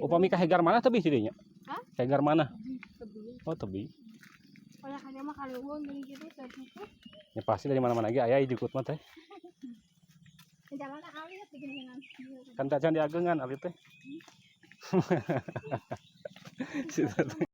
Upami ka hegar mana tebih tidinya? Hah? Hegar mana? Tebih. Oh, tebih. Kalau hanya mah kaliwon jeung kitu teh gitu. Ya pasti dari mana-mana ge aya jukut mah teh. Jalanna alit digeuningan. Kan tacan diagengan alit teh. Si teteh.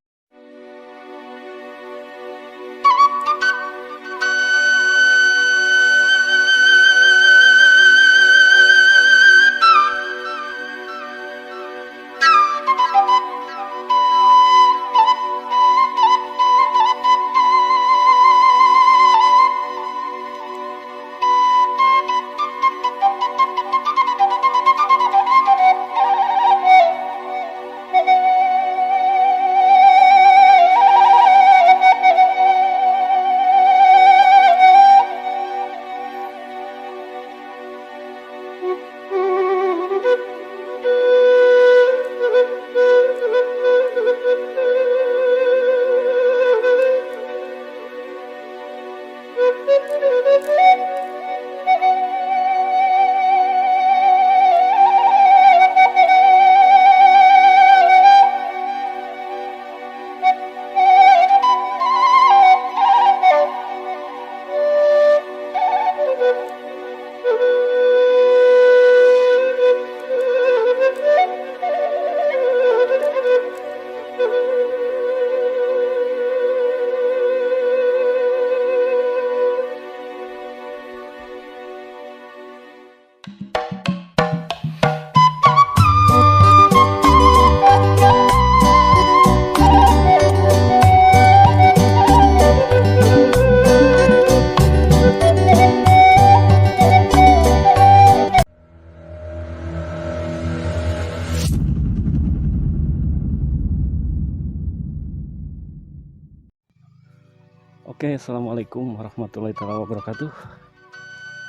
Oke, assalamualaikum warahmatullahi taala wabarakatuh.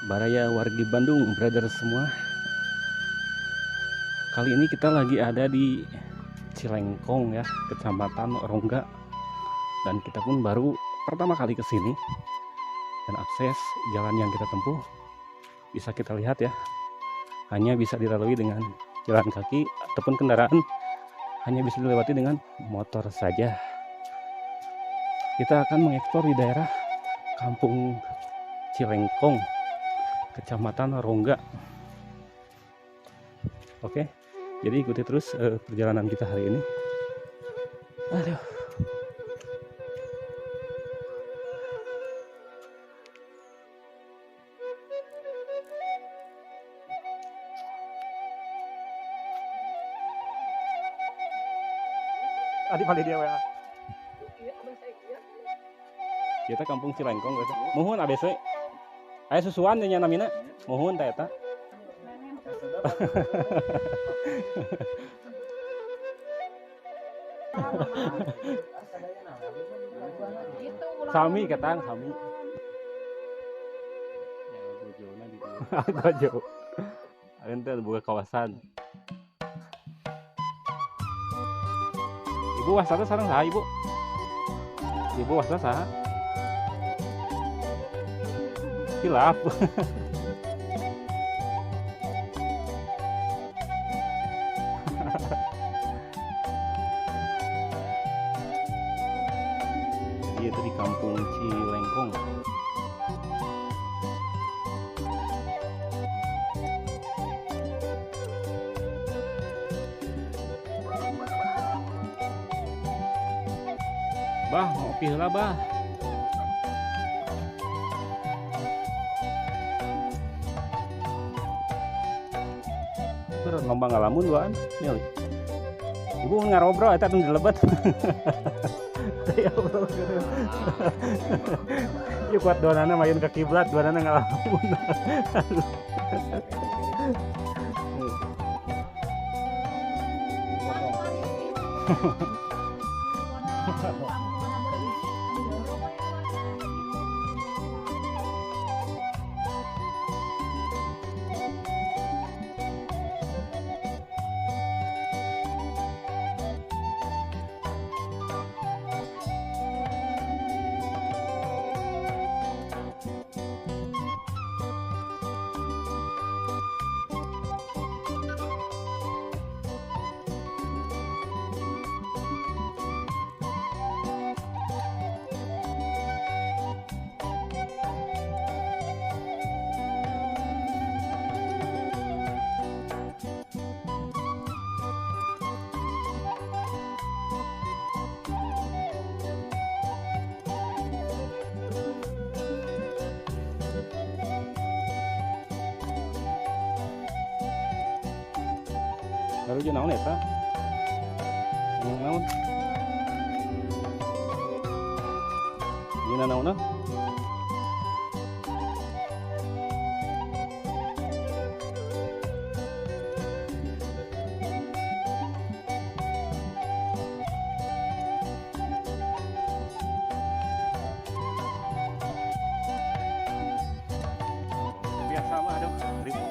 Baraya wargi Bandung, brother semua. Kali ini kita lagi ada di Cilengkong ya, Kecamatan Rongga. Dan kita pun baru pertama kali ke sini. Dan akses jalan yang kita tempuh bisa kita lihat ya. Hanya bisa dilalui dengan jalan kaki ataupun kendaraan, hanya bisa dilewati dengan motor saja. Kita akan mengeksplor di daerah Kampung Cilengkong, Kecamatan Rongga. Oke, jadi ikuti terus perjalanan kita hari ini. Aduh. Tadi paling dia WA. Kita Kampung Cilengkong gitu. Muhun ABC. Aya susuan nya namina. Muhun ta eta. Sami ketang sami. Gojo. Ente buka kawasan. Ibu wasana sareng saha ibu? Ibu wasana saha? Hilap. Jadi itu di Kampung Cilengkong. Bah, ngopi heula bah. Lomba ngalamun duaan nih. Ibu ngarobrol eta tong dilebet. Teu obrol gitu. Ieu kuat duanana mayun ka kiblat, duanana ngalamun. Baru jeung naon eta? Yang naon? Ieu naonna? Biasa mah, aduh, ribut.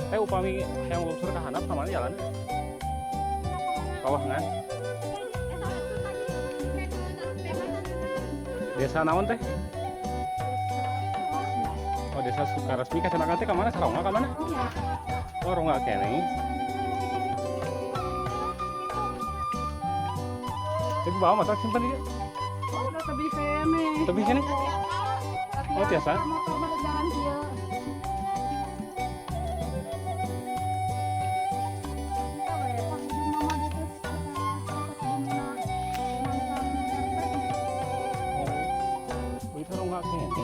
Teh, upami hayang lungsur ka handap ka mana jalan? Kawahangan. Desa naon, Teh? Oh, Desa Sukaresmi. Kacamata teh ka mana? Ka Rongga ka mana? Oh, Rongga keneh. Tapi bawa masak simpan dia. Oh, udah tebih keneh. Tebih keneh? Oh, tiasa? Motor mah jalan kieu. Kita we, pas di mama gitu, sebelumna mantan RT. Oh, itu Rongga keneh. Itu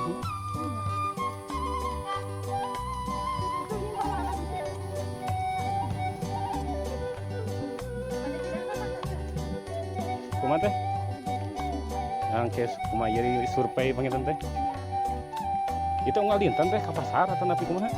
ini mana lagi? Kumaha, Teh? Yang kes kumaha ieu survei panginten, Teh? Itu unggal dinten, Teh, ka pasar atau napi kumaha?